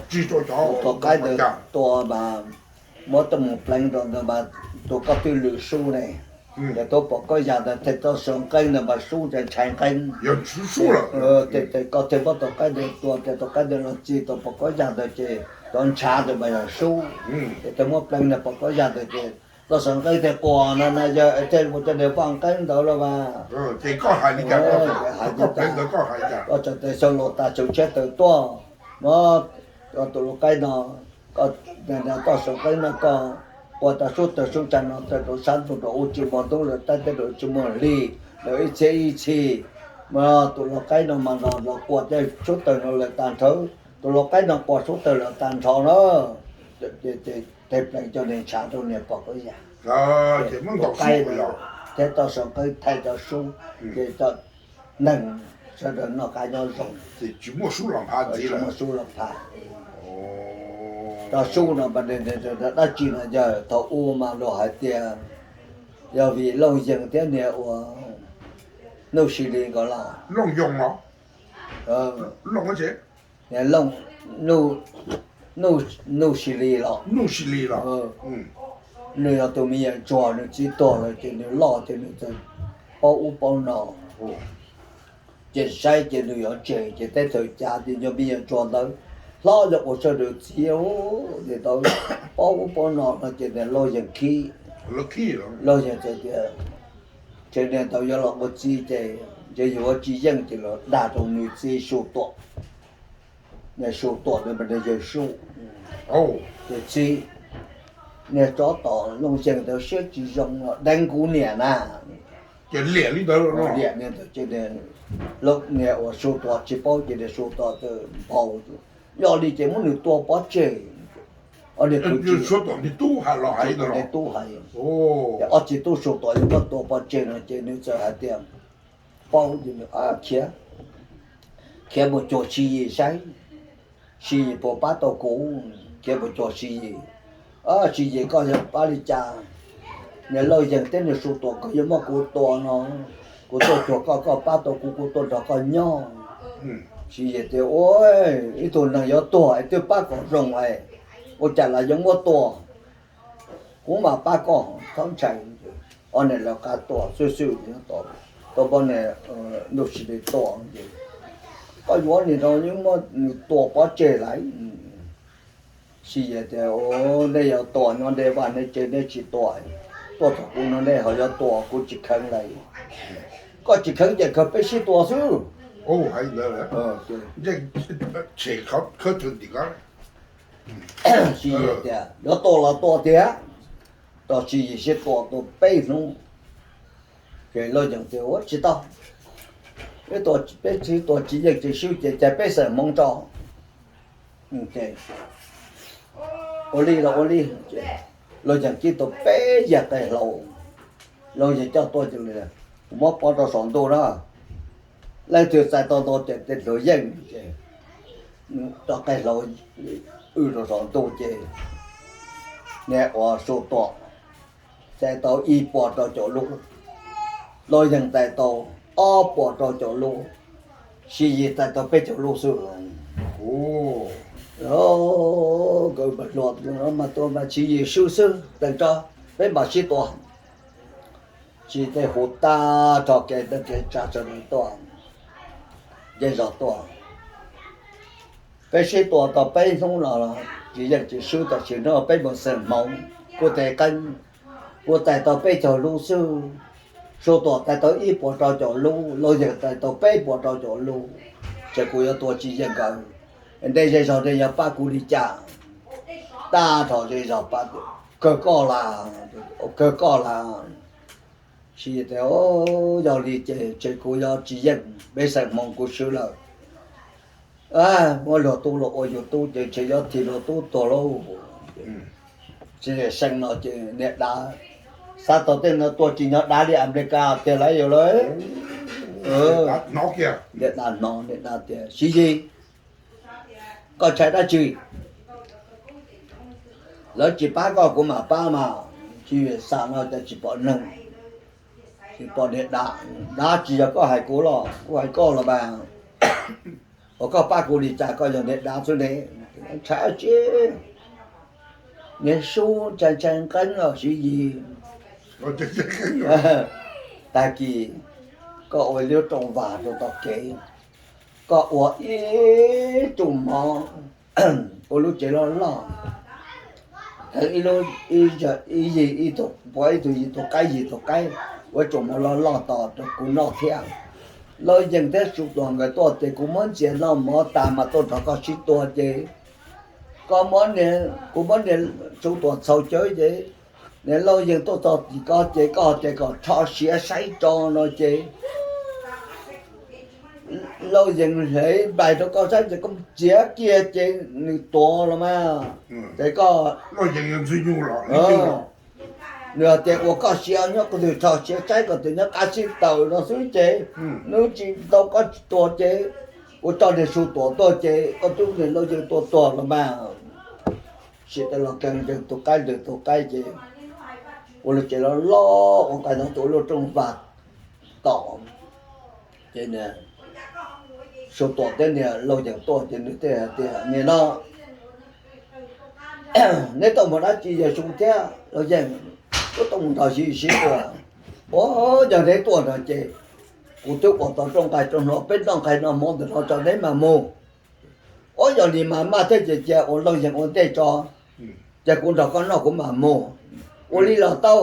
Tus qaib ntawd tua mas muab tuaj mus pleev rau ntawd mas tus koj twj lwm sub ne, ces tuaj pom koj yam ntawd thiaj txoj saw nqeeb ntawd mas sub ntshai ntshai nqeeb. Ces koj thiaj muab tus qaib ntawd tua ces tus qaib ntawd los txi tau pom koj yam ntawd ces cov ntshav ntawd mas yog sub, ces thiaj muab pleev ntawd pom koj yam ntawd ces txoj saw nqeeb thiaj quas no na yawg es thiaj mus cov niag vaj nqeeb ntawd los mas. Koj tsav tes xyaw los tas xyaw tshiab taws tuaj, muab tus lau qaib no, koj txoj saw nqeeb no koj quas tas sub taws sub ntsa no taws rau sab ntug rau ub tsis muaj ntub lawm tab tej rau tsis muaj hli, lawv ib txhiab ib txhis. Mas tus lau qaib no mas los los quas tej sub taws no lawm tag nrho, tus lau qaib no quas sub taws lawm tag nrho na. Tej pleev cov niag ntshav rau niag pom koj yam. Tus qaib thiab txoj saw nqeeb thaij cov sub, ces cov neeg sawv daws noj qab nyob zoo, tsis muaj sub los pha. Cov sub no dab tsi no yog thaum ub mas luag hais tias yog vim Looj Yees thiab niag uas Nuj Sis Lis nkawd los. Nuj Sis Lis los, nws yog tus me nyuam ntsuag nws txiv tuag lawm ces nws loj ces nws txawm paub ub paub no. Ces saib ces nws yuav tseg ces teb chaws cas ces cov me nyuam ntsuag ntawd hlob yog ua sawv daws txiv, ces tau paub ub paub no no ces niag Looj Yees khib. Looj Yees txawm tias, ces niag ntawd yuav los ua txiv ces ntshe yuav tsis yeej ces los dag rau nws txiv Su Tuam. Niag Su Tuam ntawd mas niag yawg Su, ces txiv, niag tsov tom Looj Yees ntawd siab tsis zoo los deev kuv niam na. Ces liam li ntawd, liam li ntawd ces niag uas Su Tuam tsis paub ces niag Su Tuam txawm npau, yog li ces muab nws tua pov tseg. Niag tub hais, ob txiv tub Su Tuam yuav muab tua pov tseg no ces nws txawm hais tias, paub ces nws khiav, khiav mus cuag Siv Yis saib, Siv Yis puas pab tau kuv, khiav mus cuag Siv Yis. Siv Yis koj yog pab li cas? Niag Looj Yees thiab niag Su Tuam nkawd yuav muab kuv tua no, kuv tuaj cuag koj, koj pab tau kuv, kuv tuaj nrog koj nyob. Siv Yis tias, ua, ib tug neeg yuav tuag es twb pab kom zoo es ua cas los yuav muab tua? Kuv mam pab koj, txhob ntshai. Ob niag lawv qab tuaj xwb xwb, tuaj pab niag Nuj Sis Lis tua ces, koj yuav nim no yeej muab nws tua pov tseg lawm. Siv Yis tias, nej yuav tua nyob nej vaj nej tsev nej tsis tua, tuaj txog kuv no nej ho yuav tua, kuv tsis kheev lawm. Koj tsis kheev ces kawg peb sib tua xwb. Siv Yis tias yuav tua los tua tiag. Tos Siv Yis sib tua tau peb hnub, ces Looj Yees tias ua tsis tau, peb sib tua tsis yeej tsis swb ces cia peb xeem hmoov tso. Ua li los ua li. Looj Yees cib tau peb yam qe hlau, Looj Yees coj tuaj ces kuv muab pov rau saum ntuj na, leej twg txais tau ntau ces tej hluas yeej ces, rau qe hlau wb rau saum ntuj ces, niag uas Su Tuam txais tau ib puas rau caum lub, Looj Yees txais tau ob puas rau caum lub, Siv Yis txais tau peb caug lub xwb. Nkawd mas hluas mas tua mas Siv Yis swb xwb, teem tso, peb mam sib tua. Siv Yis tej hu tag nrho kev neej kev tsav sawv daws tuaj, zej zog tuaj. Peb sib tua tau peb hnub no tsis yeej tsis swb, tam sim no peb mus xeem hmoov, kuv tes qeeb, kuv txais tau peb caug lub xwb, Su Tuam txais tau ib puas rau caum lub, Looj Yees txais tau peb puas rau caum lub, ces kuv yuav tua tsis yeej nkawd. Nej zej zog nej yuav pab kuv li cas? Tag nrho zej zog pab, kawg koj las, kawg koj las. Siv Yis tias, yog li ces ntshe kuv yuav tsis yeej, peb xeem hmoov kuv swb lawm. Muab luag tub los ua yus tub ces ntshe yuav thim luag tub tuag lauj. Tsis seev no ces niag dav, xav tau tej no tuaj tsis nyob dav li Amelikas tiag lauj yog lawm. Niag dav hnov, niag dav tias, Siv Yis, koj ntshai dab tsi? Lawv tsis pab koj kuv mam pab mas. Siv Yis xav no cas tsis pom neeg, tsis pom niag dav, dav tsis yog koj hais kuv los kuv hais koj los mas. Ua koj pab kuv li cas koj yog niag dav xwb ne? Ntshav tsi, niag Sub ntshai ntshai nqeeb os Siv Yis. Tag kis koj ua lub rooj vag rau tom kev, koj ua ib tug mov, ua lub tsev loj loj, heev ib lub, ib yig ib tug, puav ib tug yig tug qaib yig tug qaib, ua ib tug mov loj loj tos rau kuv noj thiab. Lauj Yees thiab Suav Tuam nkawd tuaj ces kuv muab ntxias noj mov tas mas tuaj nrog koj sib tua ces koj muab niag, kuv muab niag Suav Tuam txhaus cawv ces niag Lauj Yees tuaj txog tim koj ces koj hais tias kom rho siav saib tso no ces Lauj Yees hle nplais rau koj saib ces koj txiav kiag ces nws tuag los mas. Ces koj, nws hais tias ua koj siav nyob qhov twg rho siav saib kom twg nyob qab sib taws no xwb ces nws tsis tau koj tsis tuag ces ua tso niag Suav Tuam tuaj ces koj twb niag Lauj Yees tua tuag los mas. Sim tas los kee ntsees tus qaib ntsees tus qaib ces ua lub tsev loj loj ua nqaij no tua lub rooj vag tom. Ces niag Suav Tuam thiab niag Lauj Yees tuaj ces nws thiaj hais tias niag no, neb tuaj mus dab tsi yawg Suav thiab Lauj Yees? Kuv tuaj mus nrog Siv Yis sib tua. Ua yog neb tuaj no ces kuv twb ua tau rooj nqaij rooj hno peb noj nqaij noj hmo ntawm no tso neb mam mus. Ua yog li mas maj thiab ces cia ua Lauj Yees ua ntej tso, ces kuv nrog koj noj kuv mam mus. Ua li los tau.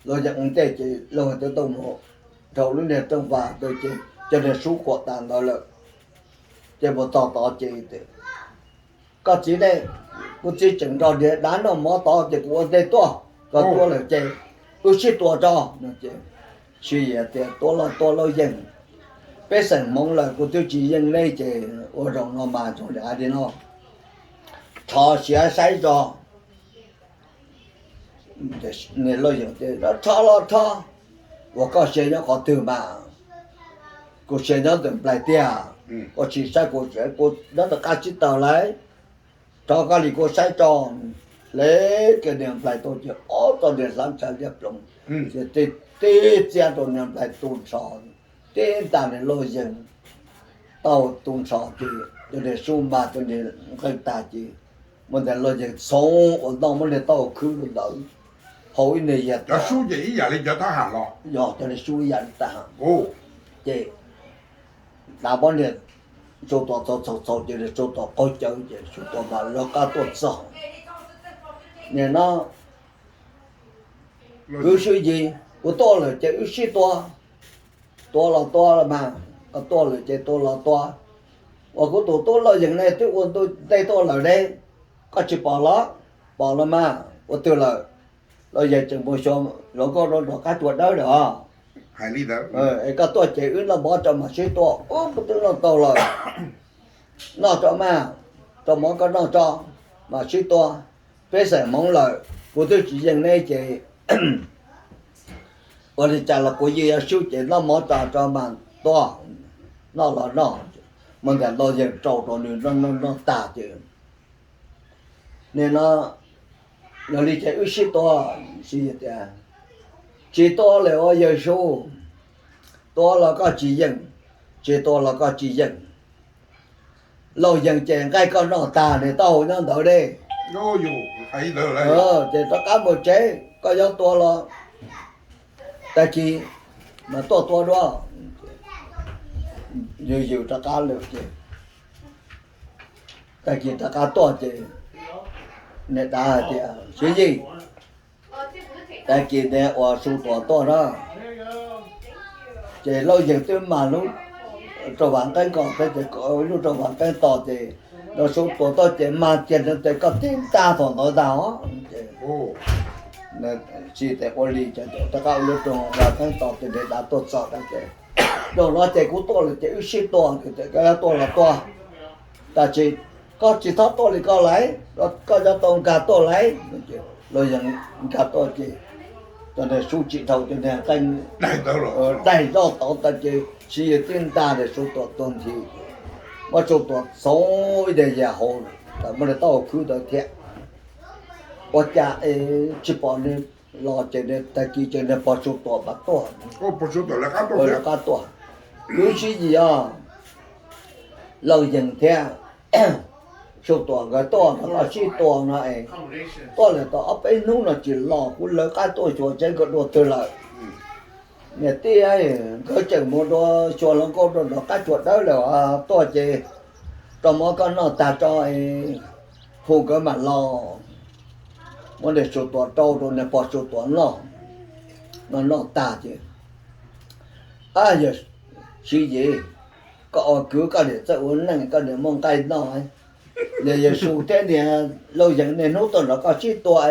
Lauj Yees ua ntej ces Lauj Yees twb tau mus dhau lub niag rooj vag ntawd ces cov niag Sub kuam tas ntawd lawm. Ces mus txog tod ces, koj txiv ne, kuv txiv tseem nrog niag dab noj mov tod ces kuv ua ntej tuaj, koj tuaj lawm ces wb sib tua tso no ces Siv Yis tias tua los tua Lauj Yees, peb xeem Hmoob lawm kuv twb tsis yeej neb ces ua zaum no mas zoo li hais li no, rho siav saib tso. Niag Lauj Yees tias rho los rho, uas koj sia nyob qhov twg mas kuv sia nyob ntawm nplaig tiag, koj tsis saib kuv, kuv nyob ntawm qab tsib taug lauj, rho koj li kuv saib tso. Hle kiag niag nplaig tuaj ces ob txoj niag hlab ntsha liab ploog, ces tib txiab rau niag nplaig tu nrho, tib nta niag Lauj Yees tau tu nrho ces cov niag Sub mas cov niag nqeeg tag ces muab niag Lauj Yees txhoov ua noj muab niag taub hau khwb rau ntawd, hau ib niag yag tas. Yog cov niag Sub ib yam li tag. Ces dav muab niag Suav Tuam txhaus txhaus txhaus ces niag Suav Tuam qaug cawv ces Suav Tuam mam lawv qab tuaj txog. Niag no, kwv Siv Yis, kuv tuaj lawm ces wb sib tua. Tua los tua los mas, koj tuaj lawm ces tua los tua. Uas kuv tus tub Lauj Yees ne twb ua ntej tuaj lawm ne, koj tsis pom los? Pom los mas, ua twg lawm? Lauj Yees tseem mus xyuas hluas nkauj rau nram qab tsua dawb lawm os. Es koj tuaj ces wb noj mov tso mam sib tua. Ub, kuv twb noj tau lawm. Noj tso mas, rau mov koj noj tso, mam sib tua. Peb xeem Hmoob lawm, kuv twb tsis yeej neb ces ua li cas los kuv yeej yuav sib ces noj mov tso tso mas tua, noj los noj. Muab niag Lauj Yees rau rau nws noj noj noj tag ces, nim no yog li ces wb sib tua. Siv Yis tias, tsis tua lawm ua yawg Sub, tua los koj tsis yeej, tsis tua los koj tsis yeej. Lauj Yees ces nqaij koj noj tag nws taub hau nyob ntawd de, ces rov qab mus tsev, koj yuav tua los tag kis mas tuaj tua dua. Yws yws rov qab lawm ces tag kis rov qab tuaj ces niag dav hais tias, Siv Yis, tag kis niag uas Suav Tuam tuaj na, ces Lauj Yees twb mag lub rau vam nqeeb ko thiab ces lub rau vam nqeeb tos ces, no Suav Tuam tuaj ces mag kiag nws tes koj tib ntag thaum ntawd ntag os. Tsis tes ua li ces rov qab ua lub rau vam nqeeb tos ces niag dav tuaj txog ces, zaum no ces kuv tuaj lawm ces wb sib tua, koj yuav tua los tua, tab sis koj tsis txhob tuaj li koj lauj, koj yuav tau nkag tuaj lauj. Lauj Yees nkag tuaj ces cov niag Suav tsim dhau cov niag nqeeb daig zoj tod tas ces Siv Yis tib ntag niag Suav Tuam tuag nthi, muab Suav Tuam txhoov ib daim yas hauv, muab niag taub hau khwb ntawd thiab. Ua cas es tsis pom nws los ces tag kis ces niag pog Suav Tuam mas tuaj, lawv qab tuaj. Kwv Siv Yis os, Lauj Yees thiab Suav Tuam nkawd tuaj rov qab sib tua no es, tuaj lawm tau ob peb hnub no tsis los, kuv lawv qab tuaj xyuas seb nkawd dua twg lawm. Niam tij, nkawd tseem mus dua xyuas hluas nkauj rau nram qab tsua dawb lawm, tuaj ces rau mov koj noj tag tso es hu nkawd mam los. Muab niag Suav Tuam rau rau niag pog Suav Tuam noj, noj noj tag ces, Ab, yawg Siv Yis, koj ua kwv koj niam txawj ua neej koj niam muaj nqaij noj. Niag Yexus thiab niag Lauj Yees niaj hnub tuaj nrog koj sib tua,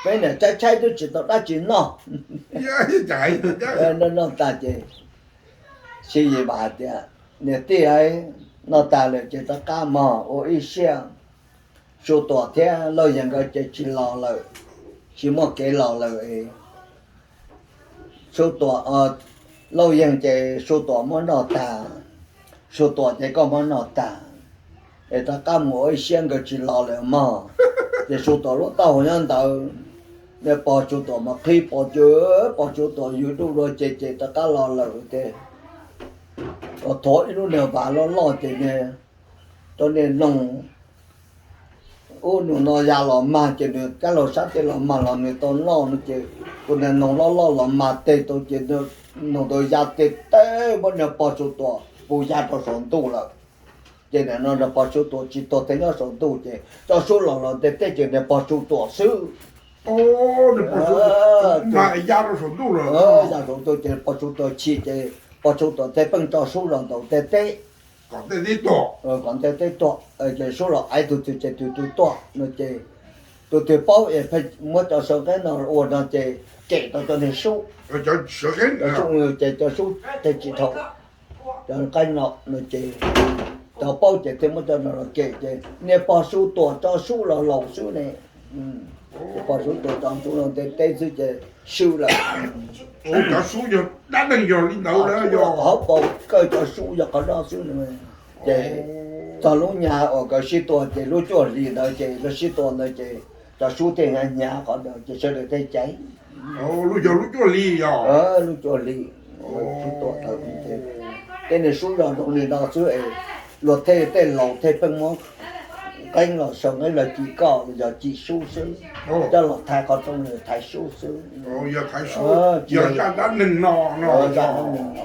peb niam tshaib tshaib twb tsis tau dab tsi noj. Noj noj tag ces Siv Yis mam hais tias, Niam tij, noj tag lawm ces rov qab mog, ua ib siab. Suav Tuam thiab Lauj Yees nkawd ces tsis los lawm, tsis muaj kev los lawm. Suav Tuam, Lauj Yees ces Suav Tuam muab noj tag, Suav Tuam ces koj muab noj tag, es rov qab mus ua ib siab, nkawd tsis los lawm mog. Ces Suav Tuam lub taub hau nyob ntawd, niag pog Suav Tuam mas qhib pog Suav, pog Suav Tuam yws duj dua ces ces rov qab los lawm ces, uas thov ib lub niag vas loj loj ces niag, rau niag noog ub nus no ya los mag ces nws kab laug sab tej los mag los nws tau noj no ces tus niag noog loj loj los mag teg tau ces noog tau ya teg teb muab niag pog Suav Tuam pus ya rau saum ntuj lawm. Ces nim no niag pog Suav Tuam tsis tuag, teg nyob saum ntuj ces cov sub los los nte teb ces niag pog Suav Tuam xwb. Ya saum ntuj ces pog Suav Tuam chim ces pog Suav Tuam thiaj pheej tso sub los ntaus nte teb kom nte teb tuag, ces sub los aiv tus twg ces tus twg tuag no ces tus twg paub es pheej muab cov saw nqeeb no ua no ces kem rau cov niag sub, ces cov sub thiaj tsis dhau cov nqeeb no no ces cov paub ces thiaj muab cov no los kem ces niag pog Suav Tuam tso sub los laus xwb ne. Pog Suav Tuam tso sub los nte teb xwb ces swm lawm. Cov sub yog dab neeg yog li ntawd, qhov paus kawg cov sub yog qhov no xwb. Ces txog lub nyab uas nkawd sib tua ces lub cuaj hlis ntawd ces nkawd sib tua ntawd ces cov sub thiaj hnyav hnyav qhov ntawd ces sawv daws thiaj caiv. Lub cuaj hlis, sib tua tawm ces tej niag sub zog zoo li no xwb es luag tej laus thiaj pheej muab nqeeb los saw nqeeb los cim koj los yog cim sub xwb, coj los thaiv qhov rooj los thaiv sub xwb. Yog thaiv sub, yog zaj dab neeg no, zaj dab neeg no.